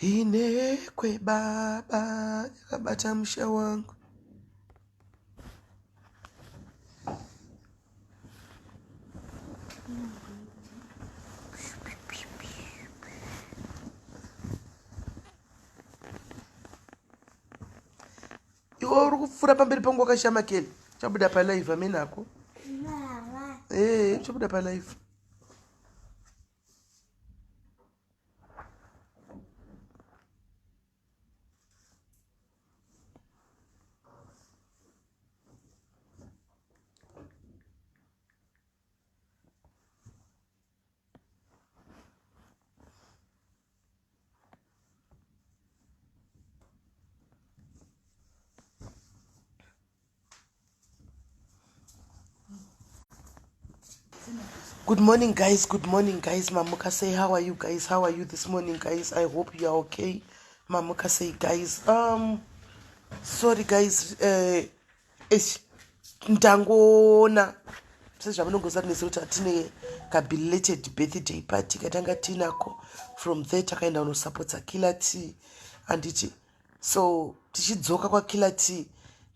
Inekwe baba yakabata musha wangu. Iwe uri kupfuura pamberi pangu wakashama keli. Chabuda palive amene ako. Eh, chabuda palive. Good morning, guys. Good morning, guys. Mamuka say, how are you guys? How are you this morning, guys? I hope you are okay. Mamuka say, guys. Sorry, guys. Ish, ndangoona sezvamunongoziva tinese kuti atine kabelated birthday party katanga tinako. From there takaenda kunosapotsa Killer T, anditi? So tichidzoka kwaKiller T,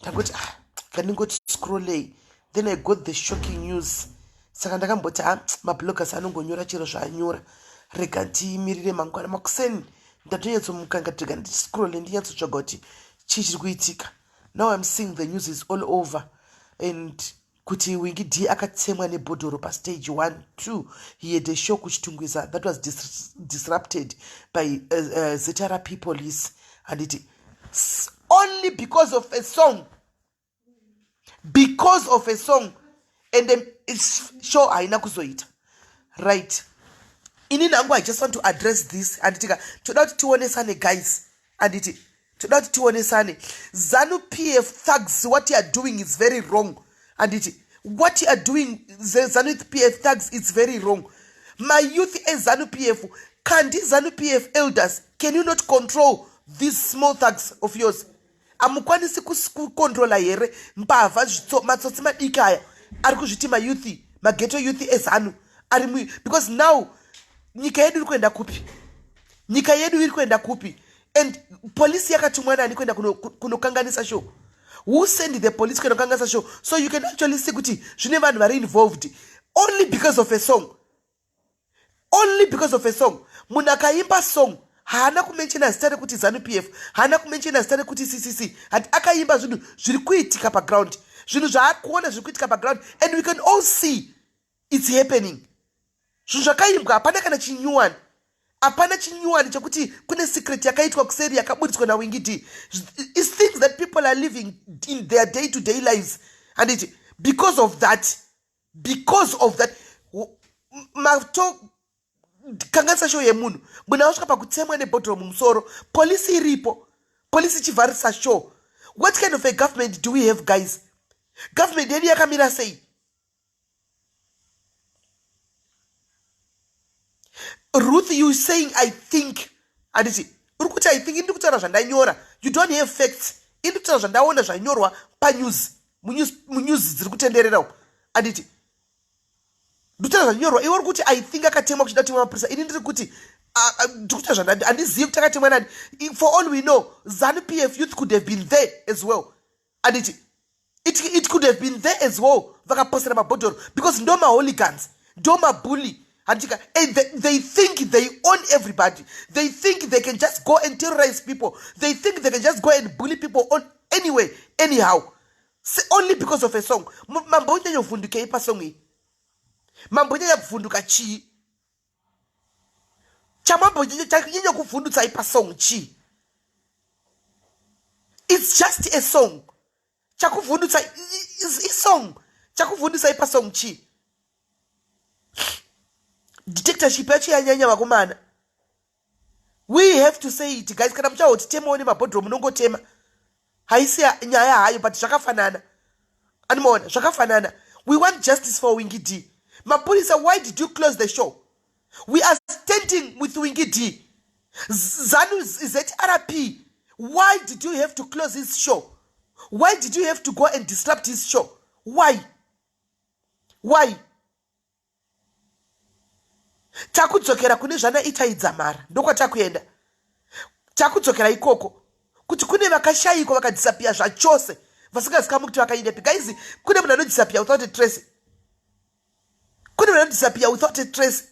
ndangoti, ah, kandingoti scrollei. Then I got the shocking news. Saka ndakamboti, ha, mabloggers anongonyora chero zvaanyora, rega ndimirire mangwana makuseni. Ndatonyatsomuka, ngati rega ndiscrolle, ndinyatsotsvaga kuti chii chiri kuitika. Now I'm seeing the news is all over and kuti Winky D akatsemwa nebhodhoro pastage 1 2. He had a show kuChitungwiza that was disrupted by ZRP police, handiti? Only because of a song, because of a song. And then its show haina kuzoita right. Ini nangu, I just want to address this, handitika? Toda kuti tionesane, guys, handiti? Toda kuti tionesane. ZANU PF thugs, what you are doing is very wrong, handiti? What you are doing, ZANU PF thugs, it's very wrong. Mayouth eZANU PF kandi ZANU PF elders, can you not control these small thugs of yours? Hamukwanisi kukontrola here mbavha, matsotsi madiki aya ari kuzviti mayouth, maghetto youth eZANU ari mu? Because now nyika yedu iri kuenda kupi? Nyika yedu iri kuenda kupi? And polisi yakatumwa nani kuenda kunokanganisa show? Who send the police kuenda kukanganisa show? So you can actually see kuti zvine vanhu vari involved, only because of a song, only because of a song. Munhu akaimba song haana kumenshena zita rekuti ZANU PF, haana kumenshena zita rekuti CCC. Hati akaimba zvinhu zviri kuitika paground, zvinhu zvaakuona zviri kuitika paground, and we can all see it's happening. Zvinhu zvakaimbwa, hapana kana chinyuwani, hapana chinyuwani chekuti kune secret yakaitwa kuseri yakaburitswa naWinky D. Is things that people are living in their day to day lives, handiti? Because of that, because of that, matokanganisa show yemunhu. Munhu asvika pakutsemwa nebhodhoro mumusoro, polisi iripo, polisi ichivharisa show. What kind of a government do we have, guys? Government yedu yakamira sei? Ruth, you saying "I think", handiti? Uri kuti "I think". Ndiri kutaura zvandanyora. You don't have facts. Indiri kutaura zvandaona zvanyorwa panews, munews dziri kutenderera uko, handiti? Ndikutaura zvanyorwa. Iwe uri kuti "I think akatemwa", kuchida kutemwa mapurisa. Ini ndiri kuti, ndiri kutaura zvandandi, handizivi kuti akatemwa nani. For all we know, ZANU PF youth could have been there as well, handiti? It could have been there as well, vakaposera mabhodhoro, because ndo mahooligans, ndo mabully, handika? And they think they own everybody. They think they can just go and terrorize people. They think they can just go and bully people on anyway, anyhow. Only because of a song. Mambonyanya kuvhundukei pasong iyi? Mambonyanya kuvhunduka chii? Chamambonyanya kuvhundutsai pasong chii? It's just a song. Chakuvhundutsa isong. Chakuvhundutsai pasong chii? Dictatorship yacho yanyanya, vakomana. We have to say it, guys. Kana muchahoti temawo nemabhodhoro, munongotema. Haisi nyaya hayo, but zvakafanana, animaona zvakafanana. We want justice for Winky D. Mapurisa, why did you close the show? We are standing with Winky D. Zanu ZRP, why did you have to close his show? Why did you have to go and disrupt his show? Why? Why? Takudzokera kune zvana Itai Dzamara, ndokwatakuenda. Takudzokera ikoko kuti kune vakashayikwa, vakadisappear zvachose, vasingazikamwi kuti vakaendepi. Guys, kune munhu anodisappear without a trace. Kune munhu anodisappear without a trace.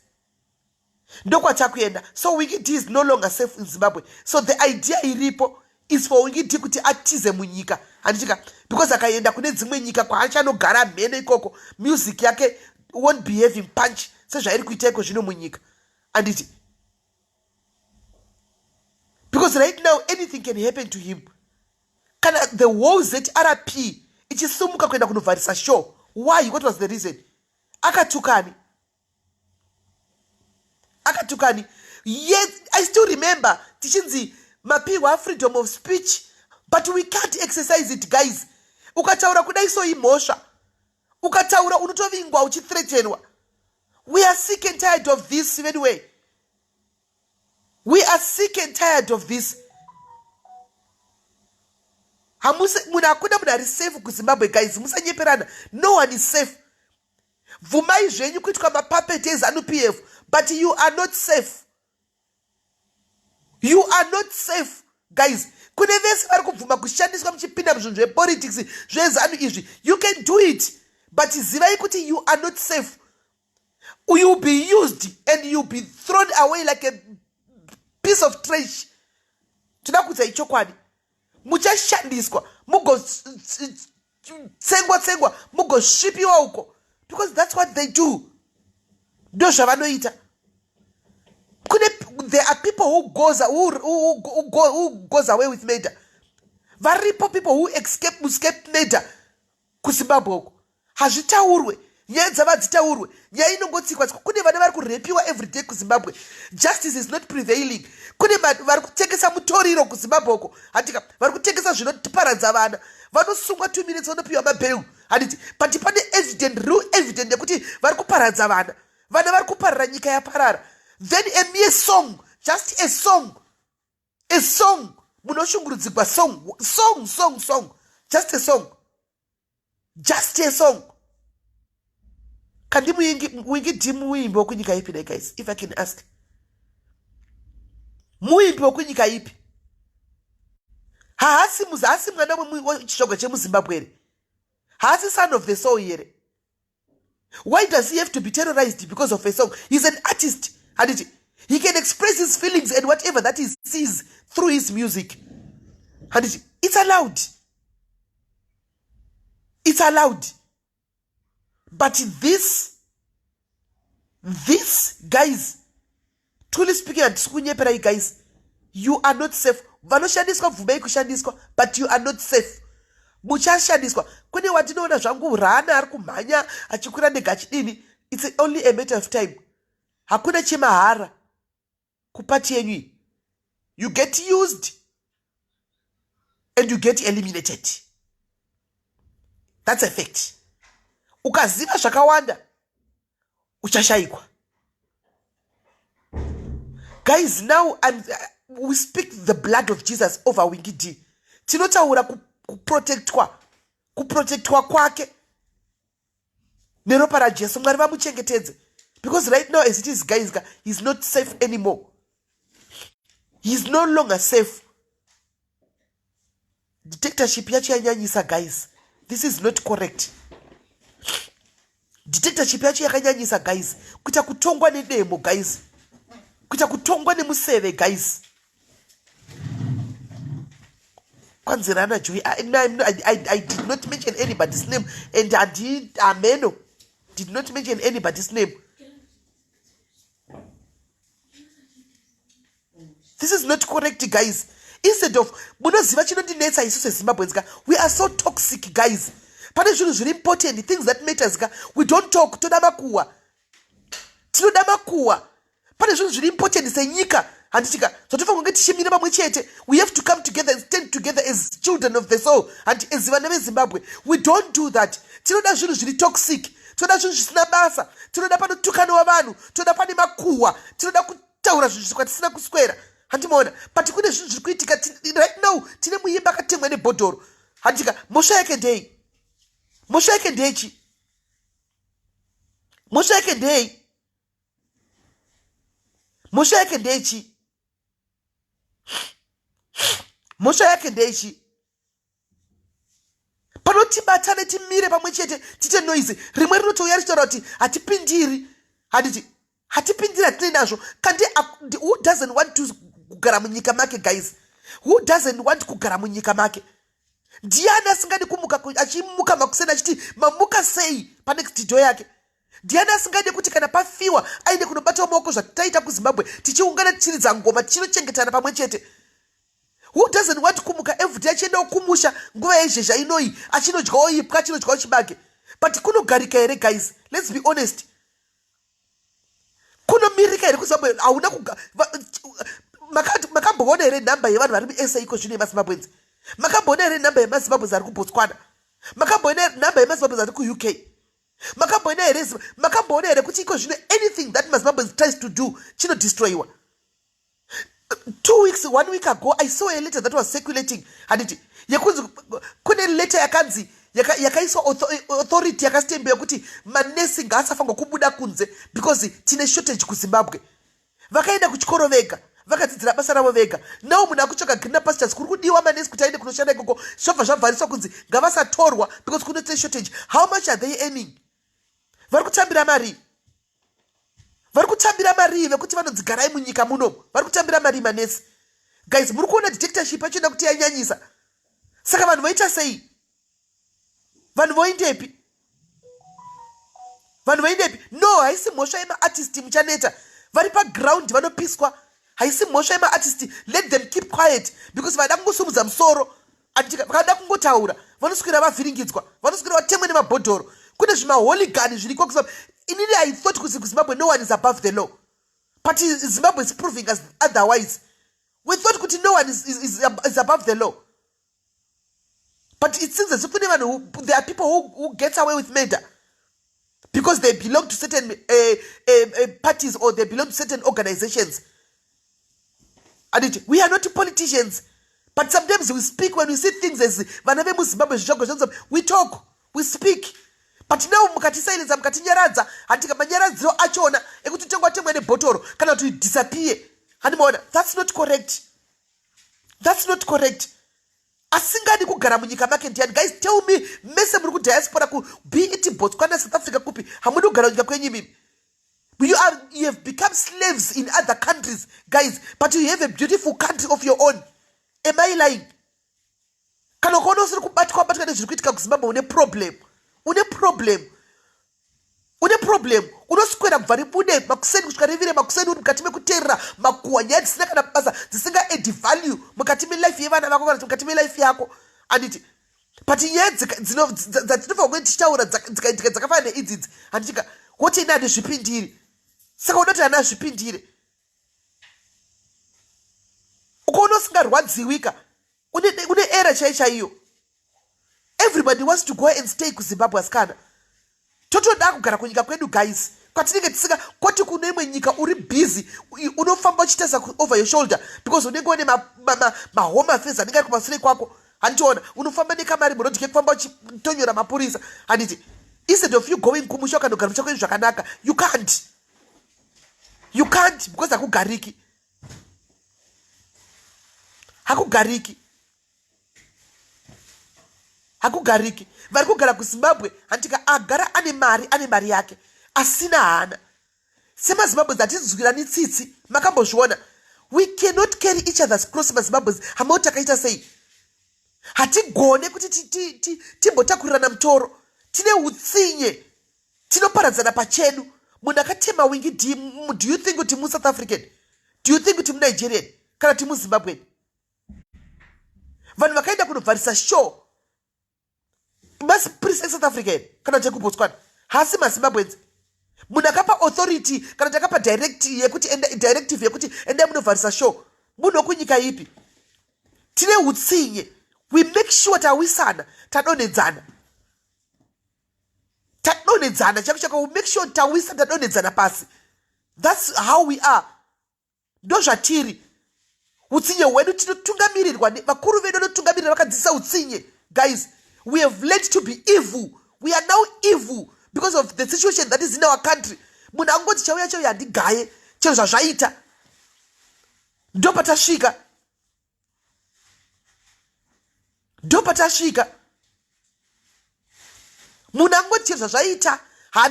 Ndokwatakuenda. So Winky D is no longer safe in Zimbabwe. So the idea iripo is for Winky D kuti atize munyika, handitika? Because akaenda kune dzimwe nyika kwaachanogara mhene ikoko, music yake won't be having punch sezvairi kuita iko zvino munyika, anditi? Because right now anything can happen to him. Kana the whole ZRP ichisumuka kuenda kunovharisa show, why? What was the reason? Akatukani? Akatukani? Yes, I still remember tichinzi mapiwa freedom of speech, but we can't exercise it, guys. Ukataura kudai so imhosva. Ukataura unotovingwa, uchithreatenwa. We are sick and tired of this. Anyway, we are sick and tired of this. Hamusi munhu, hakuna munhu ari safe kuZimbabwe, guys. Musanyeperana, no one is safe. Bvumai zvenyu kuitwa mapuppet eZANU PF, but you are not safe. You are not safe, guys. Kune vese vari kubvuma kushandiswa muchipinda muzvinhu zvepolitics zveZANU izvi, you can do it, but zivai kuti you are not safe. You be used and you be thrown away like a piece of trash. Toda kuudzai chokwadi, muchashandiswa, mugotsengwa tsengwa, mugosvipiwa uko, because that's what they do. Ndo zvavanoita. Kune, there are people who goes away with murder. Varipo people who escape murder kuZimbabwe uko. Hazvitaurwe, nyaya dzava dzitaurwe, nyaya inongotsikwa tsikwa. Kune vana vari kurepiwa everyday kuZimbabwe. Justice is not prevailing. Kune vari kutengesa mutoriro kuZimbabwe uko, handika? Vari kutengesa zvinoparadza vana, vanosungwa 2 minutes, vanopiwa mabail, handiti? But pane evident, real evident yekuti vari kuparadza vana, vana vari kuparara, nyika yaparara. Then a mere song, just a song, a song, munoshungurudzigwa. Song, song, song, song, just a song, just a song. Kandi Winky D muimbi wekunyika ipi dai, guys, if I can ask? Muimbi wekunyika ipi? Haasi haasi mwana wechizvarwa chemuZimbabwe here? Haasi son of the soul here? Why does he have to be terrorized because of a song? He's an artist, handiti? He can express his feelings and whatever that he sees through his music, handiti? It's allowed, it's allowed. But this, guys, truly speaking, handisi kunyeperai, guys, you are not safe. Vanoshandiswa, bvumai kushandiswa, but you are not safe. Muchashandiswa. Kune wandinoona zvangu rana ari kumhanya achikwira ndege achidini. It's only a matter of time. Hakuna chemahara kupati yenyu iyi. You get used and you get eliminated. That's a fact. Ukaziva zvakawanda uchashayikwa. Guys, now we speak the blood of Jesus over Winky D. Tinotaura kuprotectwa kwake neropa raJesu. Mwari vamuchengetedze, because right now as it is, guys, he's not safe anymore. He's no longer safe. Dictatorship yacho yanyanyisa, guys. This is not correct. Dictatorship yacho yakanyanyisa, guys. Kuita kutongwa nedemo, guys, kuita kutongwa nemuseve, guys. Kwanzi rana Joy. I did not mention anybody's name and handi ameno did not mention anybody's name. This is not correct, guys. Instead of, munoziva chinondinetsa, isu seZimbabweans ka, we are so toxic, guys. Pane zvinhu zviri important, things that matters ka, we don't talk. Toda makuhwa, tinoda makuhwa. Pane zvinhu zviri important senyika, handitika? Zvatofanira kunge tichimira pamwe chete. We have to come together and stand together as children of the soul and as vana veZimbabwe. We don't do that. Tinoda zvinhu zviri toxic, tinoda zvinhu zvisina basa, tinoda panotukaniwa vanhu, tinoda pane makuhwa, tinoda kutaura zvinhu kwatisina kuswera. Handimaona, but kune zvinhu zviri kuitika right now. Tine muimba akatemwa nebhodhoro, handika? Mhosva yake ndei? Mhosva yake ndechi? Mhosva yake ndei? Mhosva yake ndechi? Mhosva yake ndeichi? Panotibatane, timire pamwe chete, tiite noise. Rimwe rinotouya richitaura kuti hatipindiri, handiti? Hatipindiri, hatinei nazvo. Kandi who doesn't want to kugara munyika make, guys? Who doesn't want kugara munyika make? Ndiani asingadi kumuka, achimuka makuseni achiti mamuka sei panext door yake? Ndiani asingadi kuti kana pafiwa aende kunobata maoko, zvataita kuZimbabwe, tichiungana, tichiridza ngoma, tichinochengetana pamwe chete? Who doesn't want kumuka everyday achiendawo kumusha nguva yezhezha inoyi, achinodyawo ipwa, achinodyawo chibage? But kunogarika here, guys? Let's be honest, kunomirika here kuZimbabwe? Hauna. Makamboona here nhamba yevanhu vari muSA iko zvino yemaZimbabweans? Makamboona here nhamba yemaZimbabweans ari kuBotswana? Makamboona nhamba yemaZimbabweans ari kuUK? Makamboona here? Makamboona here kuti iko zvino anything that maZimbabweans tries to do chinodestroyiwa? 2 weeks, one week ago, I saw a letter that was circulating, handiti, yekunzi kune letter yakanzi yakaiswa authority yakastembe yekuti manesi ngaasafanirwa kubuda kunze because tine shortage kuZimbabwe. Vakaenda kuchikoro vega, vakadzidzira basa ravo vega. Now munhu akutsvaga greener pastures kuri kudiwa manesi kuti aende kunoshanda ikoko, zvobva zvabvariswa kunzi ngavasatorwa because kune shortage. How much are they earning? Vari kutambira marii? Vari kutambira marii vekuti vanonzi garai munyika muno? Vari kutambira marii manesi, guys? Muri kuona dictatorship yachoenda kuti yanyanyisa. Saka vanhu voita sei? Vanhu voindepi? Vanhu voindepi? No, haisi mhosva yemaartist. Muchaneta vari paground vanopiswa. Haisi mhosva yemaartist. Let them keep quiet because vada kungosumudza musoro, vakada kungotaura, vanoswera vavhiringidzwa, vanoswera vatemwe nemabhodhoro. Kune zvimahooligan zviriko. Inini I thought kuti kuZimbabwe no one is above the law, but Zimbabwe is proving us otherwise. We thought kuti no one is above the law, but it seems as if kune vanhu, there are people who get away with murder because they belong to certain parties or they belong to certain organizations. And we are not politicians, but sometimes we speak when we see things as vana vemuZimbabwe, zvizvago zvanzo, we talk, we speak. But now mukatisilence, mukatinyaradza, handika, manyaradziro achona ekuti tengwa temwe nebhotoro kana kuti disappear, handimaona? That's not correct, that's not correct. Asingadi kugara munyika make ndiani, guys? Tell me, mese muri kudiaspora, ku be it Botswana, South Africa, kupi, hamudi kugara munyika kwenyu imimi? You have become slaves in other countries, guys, but you have a beautiful country of your own. Am I lying? Kana ukaona usiri kubatwa batwa nezviri kuitika kuZimbabwe, une problem, une problem, une problem. Unoswera kubva ribude makuseni kusvika rivire makuseni uri mukati mekuteerera makuhwa, nyaya dzisina kana basa, dzisinga add value mukati melife yevana vako kana mukati melife yako, handiti? But nyaya dzatinofanira kunge tichitaura dzikaitika dzakafanana neidzidzi, handitika, woti ine handizvipindiri. Saka uda kuti hana zvipindire? Ukaona usingarwadziwika, une era chai chaiyo. Everybody wants to go and stay kuZimbabwe. Asikana, totoda kugara kunyika kwedu, guys, kwatinenge tisinga kwoti kune imwe nyika uri busy, unofamba uchitarisa over your shoulder because unenge une mahome affairs anenge ari kumasure kwako, handitiona? Unofamba nekamari murodhi kekufamba uchitonyora mapurisa, handiti? Instead of you going kumusha ukanogara musha kwenyu zvakanaka, you can't, you can't, because hakugariki, hakugariki, hakugariki. Vari kugara kuZimbabwe, handika, agara ane mari, ane mari yake, asina hana. SemaZimbabweans hatizwirani tsitsi. Makambozviona? We cannot carry each other's cross. MaZimbabweans, hamao takaita sei? Hatigone kuti timbotakurirana mutoro. Tine utsinye, tinoparadzana pachedu. Munhu akatema Winky D, do you think kuti muSouth African? Do you think kuti muNigerian kana kuti muZimbabwean? Vanhu vakaenda kunobvarisa show mapurisa eSouth African kana kuti ekuBotswana, hasi maZimbabweans? Munhu akapa authority kana kuti akapa yekuti directive yekuti endai munovharisa show, munhu wekunyika ipi? Tine utsinye. We make sure tawisana, tadonhedzana, tadonhedzana chako chako. We make sure tawisa, tadonhedzana pasi. That's how we are, ndo zvatiri. Utsinye hwedu tinotungamirirwa vakuru vedu vanotungamirira vakadzidzisa utsinye. Guys, we have learned to be evil. We are now evil because of the situation that is in our country. Munhu angoti chauya chauya handigaye chero zvazvaita. Ndopatasvika. Ndopatasvika. Munhu angoti chero zvazvaita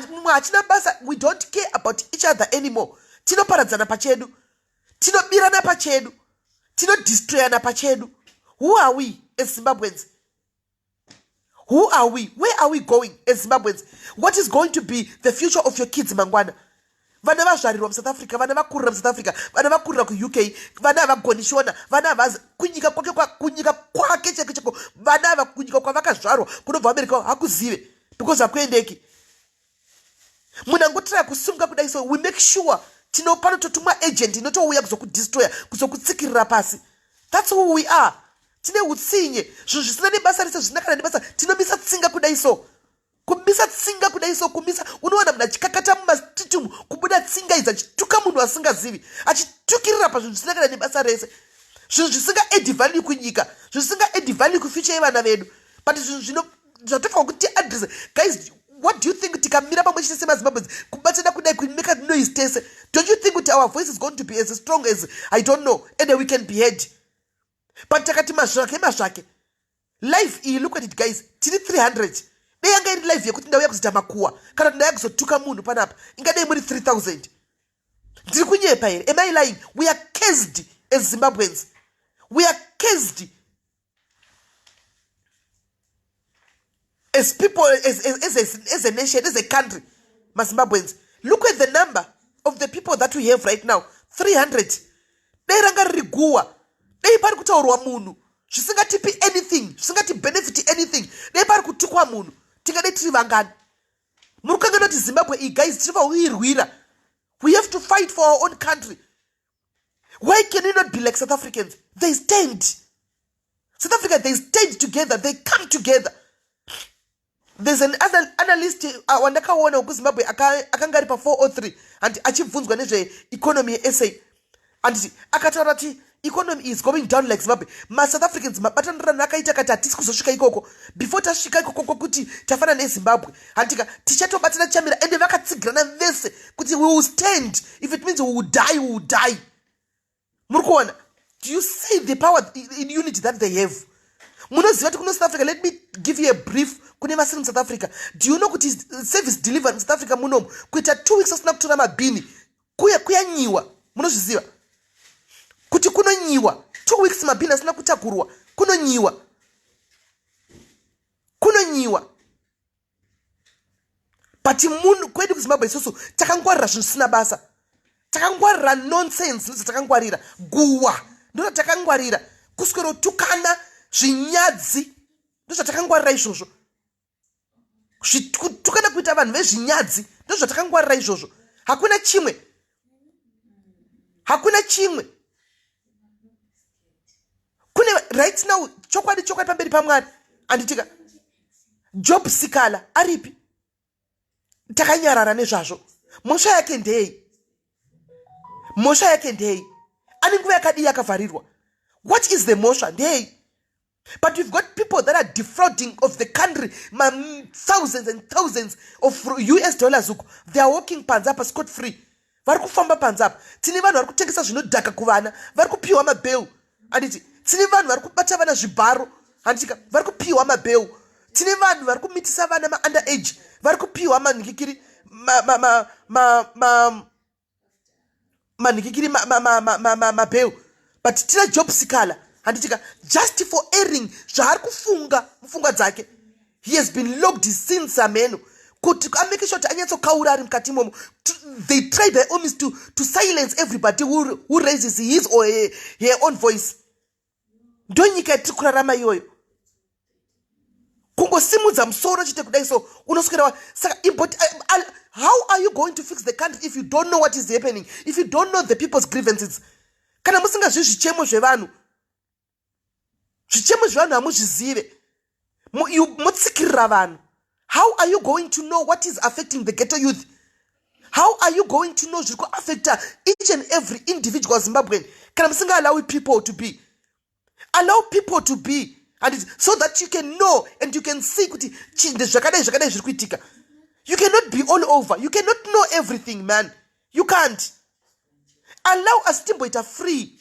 mumwe hachina basa. We don't care about each other anymore. Tinoparadzana pachedu, tinobirana pachedu, tinodestroyana pachedu. Who are we as Zimbabweans? Who are we? Where are we going as Zimbabweans? What is going to be the future of your kids mangwana? Vana vazvarirwa muSouth Africa, vana vakurira muSouth Africa, vana vakurira kuUK, vana havagoni Shona, vana havazi kunyika kwake, kunyika kwake cheko cheko, vana ava kunyika kwavakazvarwa kunobva vabereki vavo hakuzive because hakuendeki. Munhu angotiraya kusimuka kudai, so we make sure panototumwa agent inotouya kuzokudestroya, kuzokutsikirira pasi. That's who we are. Tine utsinye, zvinhu zvisina nebasa rese, zvisina kana nebasa, tinomisa tsinga kudai so, kumisa tsinga kudai so, kumisa. Unowana munhu achikakata mumastreet umu, kubuda tsinga idzi, achituka munhu asingazivi, achitukirira pazvinhu zvisina kana nebasa rese, zvinhu zvisinga add value kunyika, zvinhu zvisinga add value kufuture yevana vedu. But zvinhu zvino zvatofanwa kuti tiaddress. Guys, what do you think? Tikamira pamwe chete semaZimbabweans, kubatana kudai, kumake noise tese, don't you think kuti our voice is going to be as strong as, I don't know, and we can be heard? But takati mazvake mazvake live iyi, look at it, guys, tiri 300. Dei yanga iri live yekuti ndauya kuzoita makuwa kana kuti ndauya kuzotuka munhu panapa, ingadei muri 3000. Ndiri kunyepa here? Am I lying? We are cursed as Zimbabweans. We are cursed as people, as a nation, as a country, maZimbabweans. Look at the number of the people that we have right now, 300. Dei ranga riri guwa, dei pari kutaurwa munhu zvisingatipi anything, zvisingati anything, dei pari kutukwa munhu, tingadei tiri vangani? Muri kukangana kuti Zimbabwe iyi, guys, tiri kuirwira. We have to fight for our own country. Why can we not be like South Africans? They stand, South Africa, they stand together, they come together. There's an analyst wandakaona wekuZimbabwe akanga ari pa403 and achibvunzwa nezveeconomy yeSA, anditi akataura kuti economy is going down like Zimbabwe. MaSouth Africans mabatanirano akaita kati hatisi kuzosvika ikoko. Before tasvika ikoko kwekuti tafanana neZimbabwe, handika tichatobatana chamira, ende vakatsigirana vese kuti we will stand. If it means we will die, we will die. Muri kuona? Do you see the power in unity that they have? Munoziva kuti kuno South Africa, let me give you a brief kune vasiri muSouth Africa, do you know kuti service delivery muSouth Africa munomu, kuita 2 weeks asina kutora mabhini, kuya kuyanyiwa? Munozviziva kuti kunonyiwa 2 weeks mabhini asina kutakurwa? Kunonyiwa, kunonyiwa. But munhu kwedu kuZimbabwe isusu takangwarira zvinhu zvisina basa, takangwarira nonsense, ndozo takangwarira guwa, ndo takangwarira kuswerotukana zvinyadzi, ndozvatakangwarira izvozvo, kutukana kuita vanhu vezvinyadzi, ndozvatakangwarira izvozvo. Hakuna chimwe, hakuna chimwe kune right now. Chokwadi, chokwadi, pamberi paMwari, handitika Job Sikhala aripi? Takanyarara nezvazvo. Mhosva yake ndei? Mhosva yake ndei? Ane nguva yakadii akavharirwa? What is the mhosva? Ndei? But we've got people that are defrauding of the country ma thousands and thousands of US dollars uku. They are walking panze apa scot free, vari kufamba panze apa. Tine vanhu vari kutengesa zvinodhaka kuvana, vari kupiwa mabail, handiti? Tine vanhu vari kubata vana zvibharo, handitika? Vari kupiwa mabail. Tine vanhu vari kumitisa vana maunder age, vari kupiwa manhikikiri manhikikiri mabail. But tina Job Sikhala, handitika, just for airing zvaari kufunga mupfungwa dzake, he has been locked since ameno kuti amake sure kuti anyatsokaura ari mukati imomo. They try by all means to silence everybody who raises his or her own voice. Ndo nyika yatiri kurarama iyoyo. Kungosimudza musoro chete kudai so, unoswera. Saka how are you going to fix the country if you don't know what is happening, if you don't know the people's grievances? Kana musingazvi zvichemo zvevanhu, zvichemo zvevanhu hamuzvizive, motsikirira vanhu, how are you going to know what is affecting the ghetto youth? How are you going to know zviri kuaffecta each and every individual Zimbabwean kana musingaalawi people to be? Allow people to be and so that you can know and you can see kuti zvakadai zvakadai zviri kuitika. You cannot be all over. You cannot know everything, man. You can't. Allow us timboita free.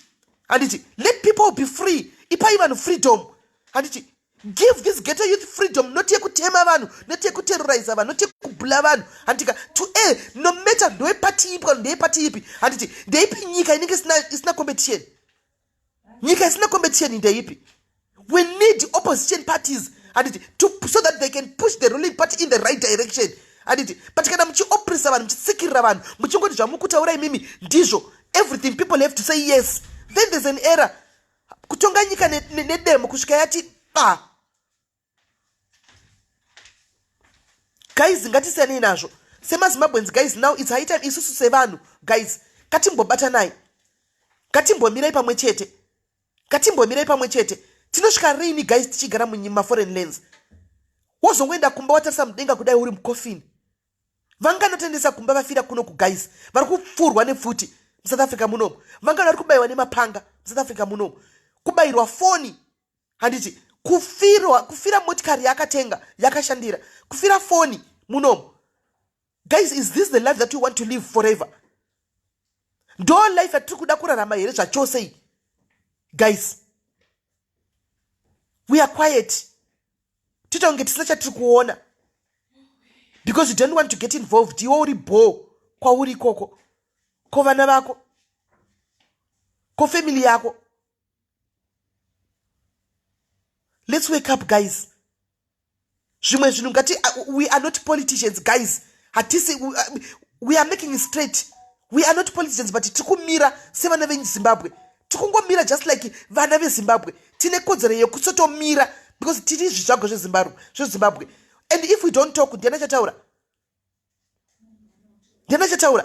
Handiti let people be free. Ipai vanhu freedom. Handiti give this ghetto youth freedom, not yekutema vanhu, not yekuterroriza vanhu, not yekubhula vanhu. Handitika to air no matter ndowepati ipi kana ndeyepati ipi. Handiti ndeipi nyika inenge isina competition? Nyika isina competition ndeipi? We need opposition parties, handiti, so that they can push the ruling party in the right direction. Handiti, but kana muchioppressa vanhu, muchitsikirira vanhu, muchingoti zvamukutaura imimi ndizvo, everything people have to say yes, then there's an error. Kutonga nyika nedemo kusvika yati ba. Guys, ngatisiyanei nazvo semaZimbabweans. Guys, now it's high time isusu sevanhu, guys, ngatimbobatanai, ngatimbomirai pamwe chete, ngatimbomirai pamwe chete. Tinosvika rini, guys, tichigara mumaforeign lands? Wozongoenda kumba watarisa mudenga kudai uri mukofini. Vanganotendesa kumba vafira kuno kuguys, vari kupfurwa nepfuti muSouth Africa munomu. Vangano vari kubayiwa nemapanga muSouth Africa munomu, kubayirwa foni, handiti, kufirwa, kufira motikari yaakatenga yakashandira, kufira foni munomu. Guys, is this the life that you want to live forever? Ndo life yatiri kuda kurarama here zvachose iyi? Guys, we are quiet, toita kunge tisina chatiri kuona because you don't want to get involved. Iwe uri bho kwauri ikoko, ko vana vako, ko family yako? Let's wake up, guys. Zvimwe zvinhu ngati, we are not politicians, guys. Hatisi, we are making it straight. We are not politicians, but tiri kumira sevana veZimbabwe. Tikungomira just like vana veZimbabwe. Tine kodzero yekusotomira because tiri zvizvagwa zveZimbabwe. And if we don't talk, ndiana chataura? Ndiana chataura?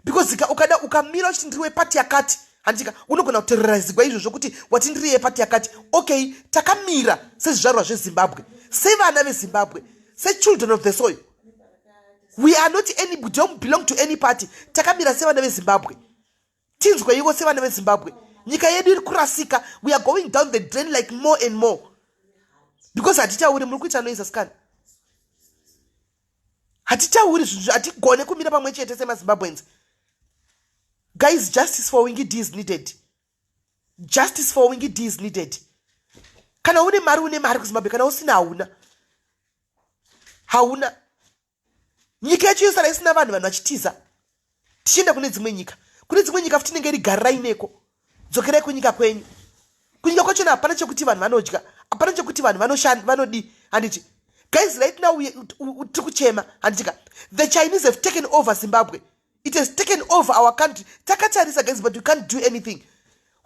Because ukada ukamira uchiti ndiri wepati yakati, handika, unogona kuterrorizigwa izvozvo kuti wati ndiri yepati yakati. Okay, takamira sezvizvarwa zveZimbabwe, sevana veZimbabwe, sechildren of the soil. We are not any, we don't belong to any party. Takamira sevana veZimbabwe. Tinzweiwo sevana veZimbabwe. Nyika yedu iri kurasika. We are going down the drain like more and more because hatitauri. Muri kuita noise, asikana. Hatitauri zvinhu, hatigone kumira pamwe chete semaZimbabweans. Guys, justice for Winky D is needed. Justice for Winky D is needed. Kana une mari, une mari kuZimbabwe. Kana usina, hauna, hauna. Nyika yacho yosara isina vanhu, vanhu vachitiza tichienda kune dzimwe nyika. Kune dzimwe nyika futi inenge iri garirai neko, dzokerai kunyika kwenyu. Kunyika kwachona hapana chekuti vanhu vanodya, hapana chekuti vanhu vanodi. Handiti guys, right now tiri kuchema, handitika? The Chinese have taken over Zimbabwe. It has taken over our country. Takatarisa, guys, but we can't do anything.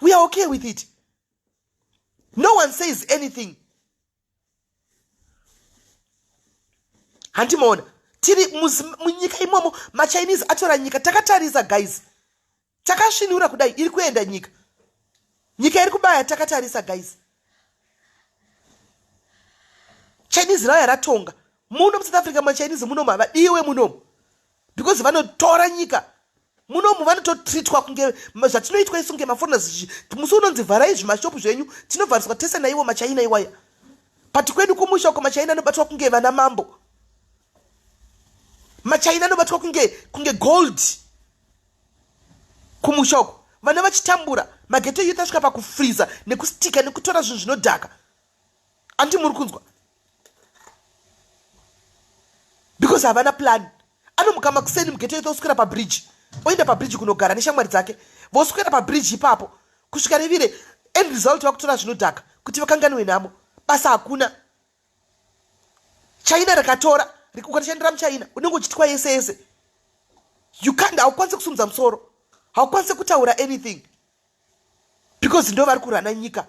We are okay with it. No one says anything. Handimaona tiri munyika imomo, maChinese atora nyika takatarisa, guys. Takasvinura kudai, iri kuenda nyika, nyika iri kubaya takatarisa, guys. Chinese rauya ratonga muno muSouth Africa. MaChinese munomu havadiwe munomu because vanotora nyika munomu. Vanototreatwa kunge zvatinoitwa isu kunge maforeigners. Musi unonzi vharai zvimashopu zvenyu, tinovhariswa tese naivo maChina iwaya. But kwedu kumusha uko maChina anobatwa kunge vana mambo. MaChina anobatwa kunge gold kumusha uko, vana vachitambura. Maghetto youth asvika pakufriza nekustika nekutora zvinhu zvinodhaka. Andi muri kunzwa? Because havana plan. Anomuka makuseni mughetto youth, oswera pabridge, oenda pabridge kunogara neshamwari dzake, voswera pabridge ipapo kusvika revire. End result, vakutora zvinodhaka kuti vakanganwe nhamo. Basa hakuna. China rakatora. Ukatoshandira muChina unenge uchitwa yese yese. You can't, haukwanisi kusumudza musoro, haukwanisi kutaura anything because ndo vari kurana nyika.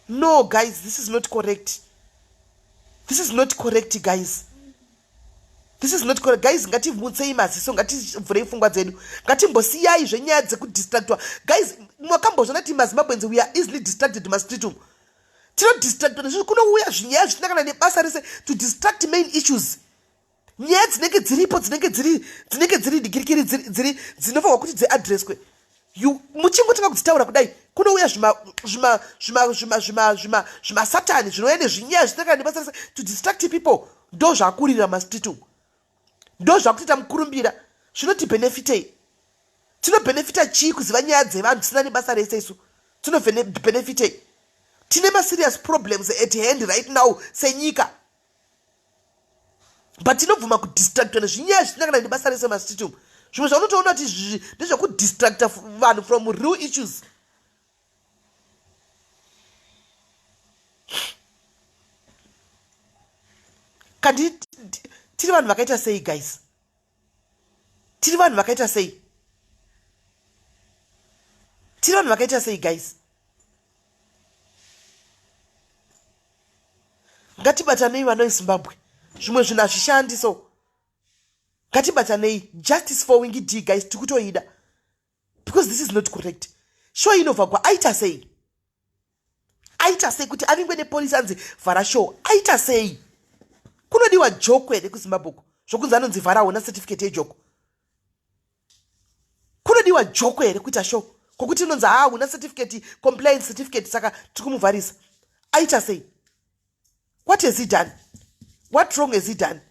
No, guys, this is not correct. This is not correct, guys. This is not correct, guys. Ngatimutsei maziso, ngativhurei pfungwa dzedu, ngatimbosiyai zvenyaya dzekudistractwa. Guys, makambozvona kuti maZimbabweans, we are easily distracted. Mastreet umu tinodistractwa nezvinhu. Kunouya zvinyaya zvisina kana nebasa rese to distract main issues. Nyaya dzinenge dziripo, dzinenge dziri, dzinenge dziri dikirikiri, dziri dzinofanirwa kuti dziadreswe, muchingotanga kudzitaura kudai, kunouya zvimasatani zvinouya nezvinyaya zvisina kana nebasa rese to distract people. Ndo zvakurira mastreet umu, ndo zvakutoita mukurumbira. Zvinotibhenefitei? Tinobhenefita chii kuziva nyaya dzevanhu tisina nebasa rese? Isu tinobhenefitei? Tine maserious problems at hand right now senyika, but tinobvuma kudistractwa nezvinyaya zvisina kana nebasa rese mastreet umu. Zvimwe zvaunotoona kuti izvi ndezvekudistracta vanhu from real issues. Kandi tiri vanhu vakaita sei, guys? Tiri vanhu vakaita sei? Tiri vanhu vakaita sei, guys? Ngatibatanei, vana veZimbabwe. Zvimwe zvinhu hazvishandi, so ngatibatanei. Justice for Winky D, guys, tiri kutoida because this is not correct. Show inovhagwa. Aita sei? Aita sei kuti avingwe nepolisi, anzi vhara show? Aita sei? Kunodiwa joko here kuZimbabwe uko, zvokunzi anonzi vhara, hona certificate yejoko? Kunodiwa joko here kuita show kwokuti inonzi haa, una certificate, compliance certificate, saka tiri kumuvharisa? Aita sei? What has he done? What wrong has he done?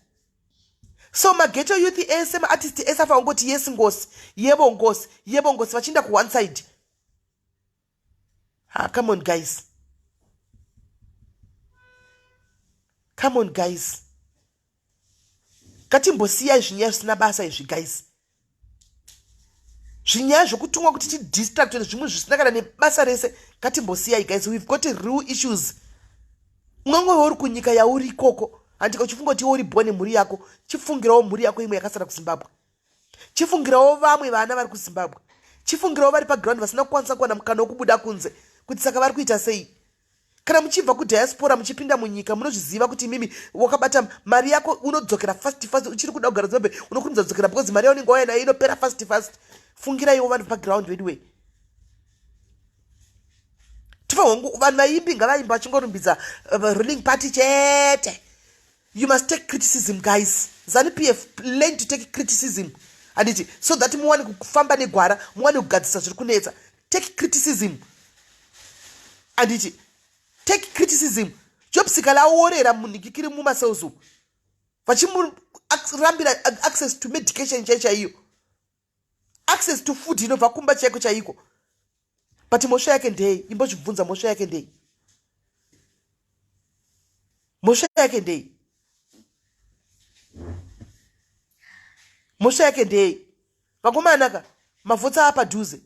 So maghetto youth ese, maartist ese afa kungoti, "Yes Ngosi, yebo Ngosi, yebo Ngosi," vachienda kuone side. Ha, come on guys, come on guys, ngatimbosiyai zvinyaya zvisina basa izvi, guys. Zvinyaya zvokutumwa kuti tidistract nezvimwe zvisina kana nebasa rese, ngatimbosiyai, guys. We've got real issues. Ungangove uri kunyika yauri ikoko, handika, uchifunga kuti iwe uri bho nemhuri yako. Chifungirawo mhuri yako imwe yakasara kuZimbabwe. Chifungirawo vamwe vana vari kuZimbabwe. Chifungirawo vari paground vasina kukwanisa kuwana mukana wekubuda kunze, kuti saka vari kuita sei. Kana muchibva kudiaspora muchipinda munyika, munozviziva kuti imimi wakabata mari yako unodzokera fast fast. Uchiri kuda kugara Zimbabwe, unokurumidza kudzokera because mari yaunenge wauya nayo inopera fast fast. Fungiraiwo vanhu paground anyway. Tofanirwa, vanhu vaimbi ngavaimba vachingorumbidza ruling party chete. You must take criticism, guys. ZANU PF, learn to take criticism, handiti, so that muwane kufamba negwara, muwane kugadzisa zviri kunetsa. Take criticism, handiti? Take criticism. Job Sikhala aorera munhikikiri mumacells umu, vachimurambira access to medication chai chaiyo, access to food inobva kumba chaiko chaiko. But mhosva yake ndei? Imbozvibvunza, mhosva yake ndei? Mhosva yake ndei? Mhosva yake ndei? Vakomanaka, mavhotsi apadhuze,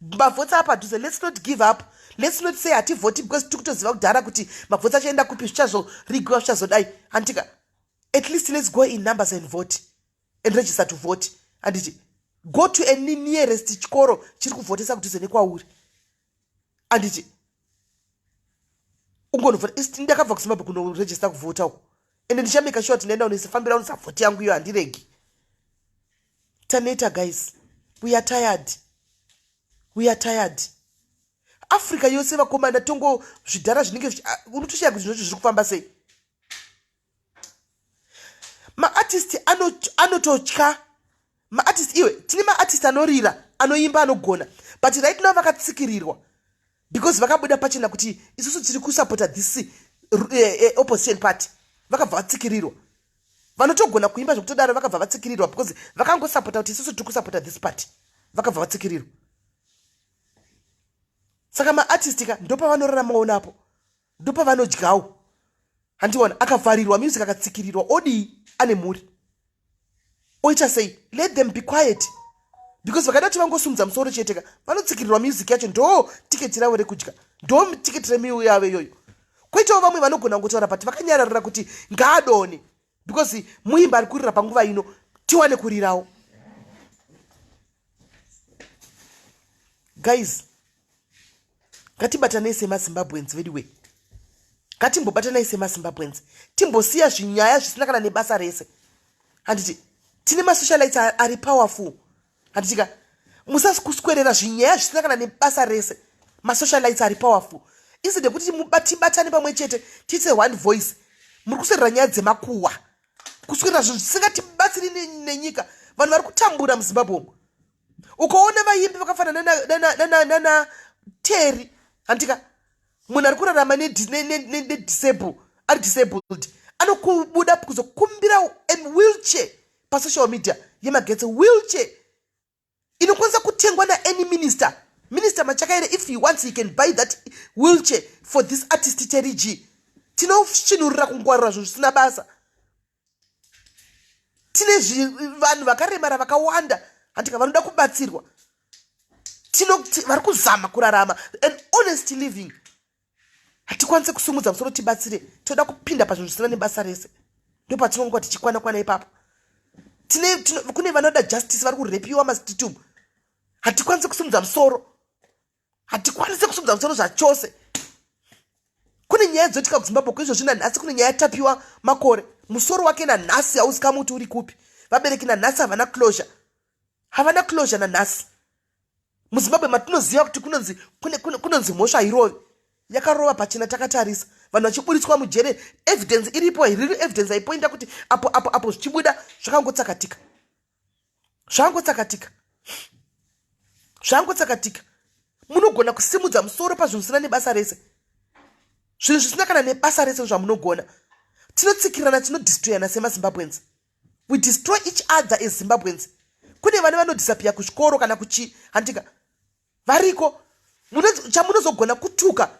mavhotsi apadhuze. Let's not give up. Let's not say hativhoti because tiri kutoziva kudhara kuti mavhotsi achaenda kupi, zvichazorigwa, zvichazodai, handitika? At least let's go in numbers and vote and register to vote, handiti? Go to any nearest chikoro chiri kuvhotesa kudhuze nekwauri, handiti? Ungonovhota. Ndakabva kuZimbabwe kunoregister kuvhota uko, ende ndichamake sure kuti ndaenda unoisifambira unoisa vhoti yangu iyo. Handiregi. Taneta, guys. We are tired, we are tired. Africa yose, vakomana, tongo zvidhara zvinenge unotoshaya kuti zvinoti zviri kufamba sei. Maartist anototya maartist. Iwe, tine maartist anorira, anoimba, anogona, but right now vakatsikirirwa because vakabuda pachena kuti isusu tiri kusapota this opposition party. Vakabva vatsikirirwa. Vanotogona kuimba zvekutodaro vakabva vatsikirirwa because vakangosapota kuti isusu tiri kusapota this party. Vakabva vatsikirirwa. Saka maartist ka, ndopavanoraramawo napo, ndopavanodyawo, handiona? Akavharirwa music, akatsikirirwa, odii? Ane mhuri, oita sei? Let them be quiet because vakada kuti vangosumudza musoro chete ka, vanotsikirirwa music yacho. Ndo tiketi ravo rekudya, ndo tiketi remiu yavo iyoyo. Kwoitawo vamwe vanogona kungotaura but vakanyararira kuti ngaadone because muimba ari kurira panguva ino, tiwane kurirawo. Guys, ngatibatanei semaZimbabweans vediwe. Ngatimbobatanai semaZimbabweans, timbosiya zvinyaya zvisina kana nebasa rese, handiti? Tine masocialites ari powerful, handitika? Musakuswerera zvinyaya zvisina kana nebasa rese. Masocialites ari powerful. Instead yekuti tibatane pamwe chete, tiite one voice, muri kuswerera nyaya dzemakuhwa. kuswera zvinhu zvisingatibatsiri nenyika. Vanhu vari kutambura muZimbabwe umu. Ukaona vaimbi vakafanana nana Terry, handika, munhu ari kurarama nedisable, ari disabled, anokubuda kuzokumbira wheelchair pasocial media yemagetsi. Wheelchair inokwanisa kutengwa naany minister. Minister Machakaire, if he wants, he can buy that wheelchair for this artist Terry G. Tinosvinurira kungwarira zvinhu zvisina basa. Tine vanhu vakaremara vakawanda, handika, vanoda kubatsirwa, vari kuzama kurarama an honest living. Hatikwanisi kusumudza musoro tibatsire. Toda kupinda pazvinhu zvisina nebasa rese. Ndo patinonguva tichikwana kwana ipapo. Kune vanoda justice, vari kurepiwa mastreet umu. Hatikwanisi kusumudza musoro, hatikwanisi kusumudza musoro zvachose. Kune nyaya dzoitika kuZimbabwe kuizvozvi nanhasi. Kune nyaya yatapiwa makore, musoro wake nanhasi hauzikamuti uri kupi. Vabereki nanhasi havana closure, havana closure nanhasi. MuZimbabwe matinoziva kuti kunonzi mhosva hairovi, yakarova pachena takatarisa, vanhu vachiburitswa mujere, evidence iripo, riri evidence aipointa kuti apo apo apo, zvichibuda zvakangotsakatika, zvakangotsakatika, zvakangotsakatika. Munogona kusimudza musoro pazvinhu zvisina nebasa rese, zvinhu zvisina kana nebasa rese zvamunogona. Tinotsikirana, tinodestroyana semaZimbabweans. We destroy each other as Zimbabweans. Kune vana vanodisappear kuzvikoro kana kuchi, handika, variko. Chamunozogona kutuka,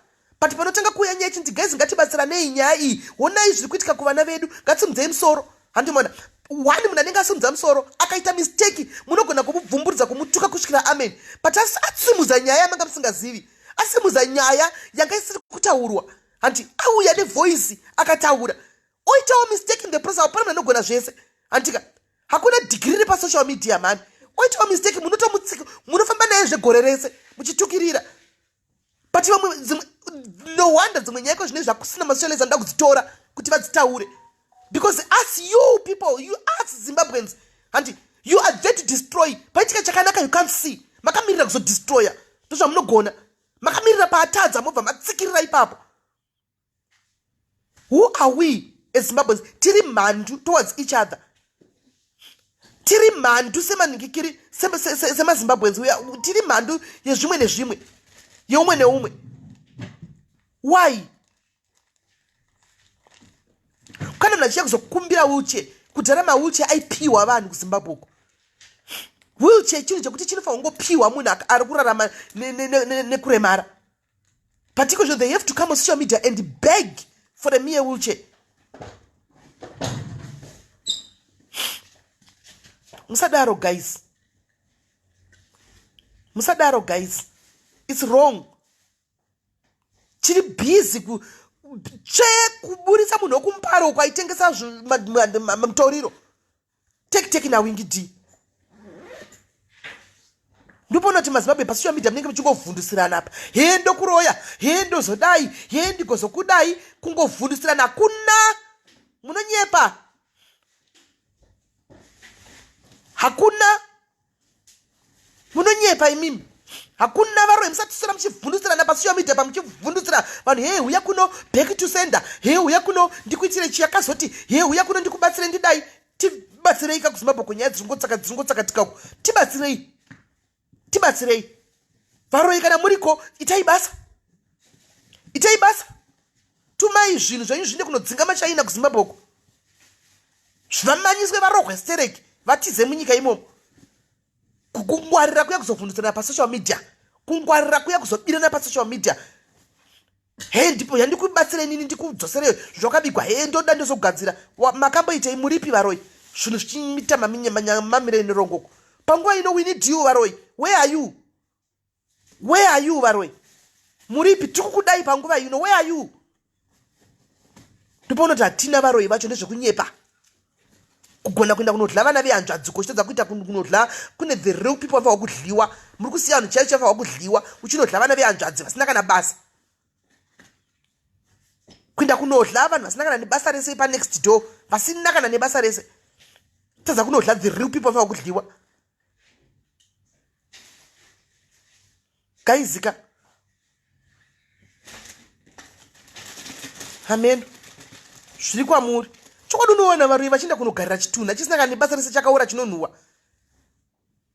but panotanga kuuya nyaya ichinzi, "Guys, ngatibatsiranei nyaya iyi, honai zviri kuitika kuvana vedu, ngatimudzei musoro," handimona one munhu anenge asimudza musoro akaita mistake, munogona kumubvumburudza, kumutuka kusvikira amen. But asimudza nyaya yamanga musingazivi, asimudza nyaya yanga isiri kutaurwa, handi, auya nevoice akataura, oitawo mistake in the process. Hapana munhu anogona zvese, handika. Hakuna dhigiri repasocial media mani. Oitawo mistake, munotomutsika, munofamba naye zvegore rese muchitukirira. But vamwe dzimwe, no wonder dzimwe nyaya iko zvine zvakusina masocialites anoda kudzitora kuti vadzitaure, because us, you people, you us Zimbabweans, handi, you are there to destroy. Paitika chakanaka, you can't see. Makamirira kuzodestroya, ndozvamunogona. Makamirira paatadza, mobva matsikirira ipapo. Who are we as Zimbabweans? Tiri mhandu towards each other, tiri mhandu semanhingikiri, semaZimbabweans. Tiri mhandu yezvimwe nezvimwe, yeumwe neumwe. Why? Kana munhu achiya kuzokumbira wheelchair, kudhara mawheelchair aipiwa vanhu kuZimbabwe uko. Wheelchair chinhu chekuti chinofanira kungopiwa munhu ari kurarama nekuremara. But ikozvo they have to come on social media and beg for a mere wheelchair. Musadaro guys, musadaro guys, it's wrong. Chiri busy tsve kuburitsa munhu wekuMuparo uko aitengesa mutoriro, Tek Tek naWingi D. Ndopona kuti maZimbabwe pasocial media munenge muchingovhundusirana apa, he ndokuroya, he ndozodai, he ndigozokudai, kungovhundusirana. Hakuna, munonyepa, hakuna, munonyepa imimi, hakuna varoyi. Musatisira muchivhundusirana pasocial media pa, muchivhundusira vanhu, he uya kuno, back to sender, he uya kuno ndikuitire chiyakazoti, he uya kuno ndikubatsire, ndidai. Tibatsirei kakuZimbabwe kunyaya dziringotsakatikako. Tibatsirei, tibatsirei varoyi. Kana muriko, itai basa, itai basa. Tumai zvinhu zvenyu zvinde kunodzinga maChaina kuZimbabwe uko, zvivamanyiswe, varohwe stereki, vatize munyika imomo. Kungwarira kuya kuzovhundusirana pasocial media, kungwarira kuya kuzobirana pasocial media, he ndipo yandikubatsira inini, ndikudzosere zvakabigwa, he ndoda ndozogadzira. Makamboitei? Muripi varoyi, zvinhu zvichiita mamire nerongoko panguva ino? We need you varoyi. Where are you? Where are you varoyi? Muripi? Tiri kukudai panguva ino. Where are you? Ndopaona kuti hatina varoyi vacho, ndezvekunyepa. Kugona kuenda kunodla vana vehanzvadzi, kuchitadza kuita kunodla kune the real people vafanwa kudliwa. Muri kusiya vanhu chaicho chafanwa kudliwa, uchinodla vana vehanzvadzi vasina kana basa. Kuenda kunodla vanhu vasina kana nebasa rese panext door, vasina kana nebasa rese, tadza kunodla the real people vafanwa kudliwa. Gaizika hameno zviri kwamuri. Chokwadi unowana varoyi vachienda kunogarira chitunha chisina kana nebasa rese chakaora chinonhuwa.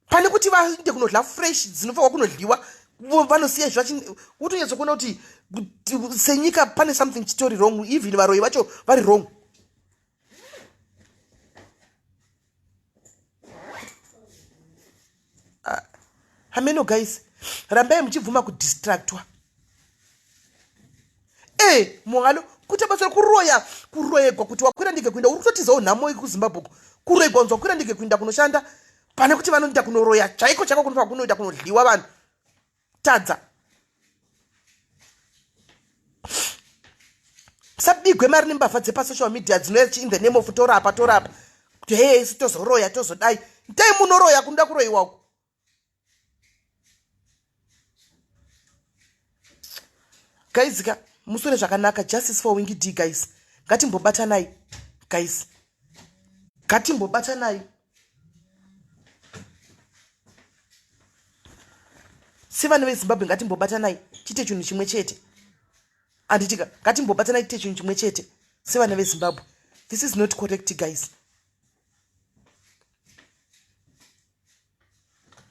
Pane kuti vaende kunodla fresh dzinofanirwa kunodliwa vanosiya izvi wotonyatsokuona kuti senyika pane something chitori wrong even varoyi vacho vari wrong. Ah, hameno guys rambai muchibvuma kudistractwa e eh, muhalo kuita basa rekuroya kuroyegwa kuti wakwira ndege kuinda uri kutotizawo nhamo yekuzimbabwe uko kuroyegwa kunzi wakwira ndege kuinda kunoshanda pane kuti vanoenda kunoroya chaiko chaiko kunofanira kunoita kunodliwa vanhu tadza sabigwe mari nembavha dzepasocial media dzinouya in the name of torapa torapa kuti hee isu tozoroya tozodai ndei munoroya kunoda kuroyiwa uko guys ka musure zvakanaka justice for Winky D guys ngatimbobatanai guys ngatimbobatanai sevana vezimbabwe ngatimbobatanai tiite chinhu chimwe chete anditika ngatimbobatanai tiite chinhu chimwe chete sevana vezimbabwe this is not correct guys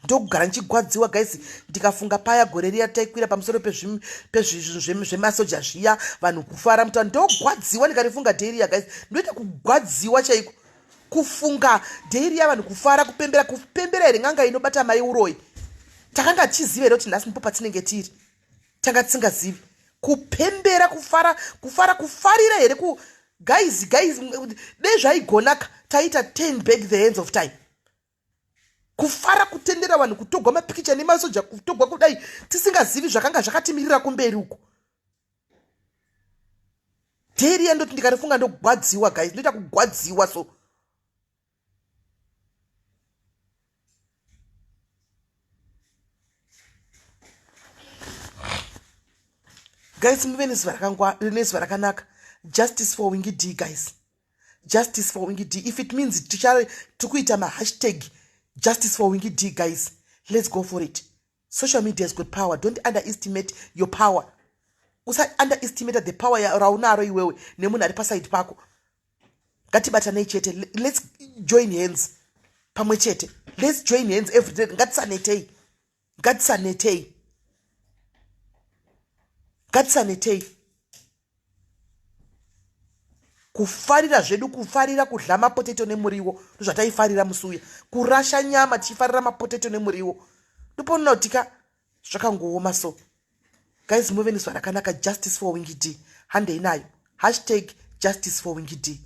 ndokugara ndichigwadziwa guys ndikafunga paya gore riya taikwira pamusoro pezvemasoja zviya vanhu kufara muta ndogwadziwa ndikarifunga day riya guys ndoita kugwadziwa chaiko kufunga day riya vanhu kufara kupembera kupembera here n'anga inobata mai uroyi takanga tichiziva here kuti nhasi ndipo patinenge tiri tanga tisingazivi kupembera kufara kufara kufarira here ku guys guys dei zvaigonaka taita turn back the hands of time kufara kutendera vanhu kutogwa mapikicha nemasoja kutogwa kudai tisingazivi zvakanga zvakatimirira kumberi uko dheriya ndoti ndikarifunga ndogwadziwa guys ndoita kugwadziwa so guys muve nezuva rakanaka justice for Winky D guys justice for Winky D if it means tiri kuita mahashtag justice for Winky D guys let's go for it social media has got power don't underestimate your power usa underestimate the power raunaro iwewe nemunhu ari pasaidi pako ngatibatanei chete let's join hands pamwe chete let's join hands every day ngatisanetei ngatisanetei ngatisanetei kufarira zvedu kufarira kudla mapotato nemuriwo ndozvataifarira musi uya kurasha nyama tichifarira mapotato nemuriwo ndoponoona kuti ka zvakangooma so guys muve nezuva rakanaka justice for Winky D handei nayo hashtag justice for Winky D.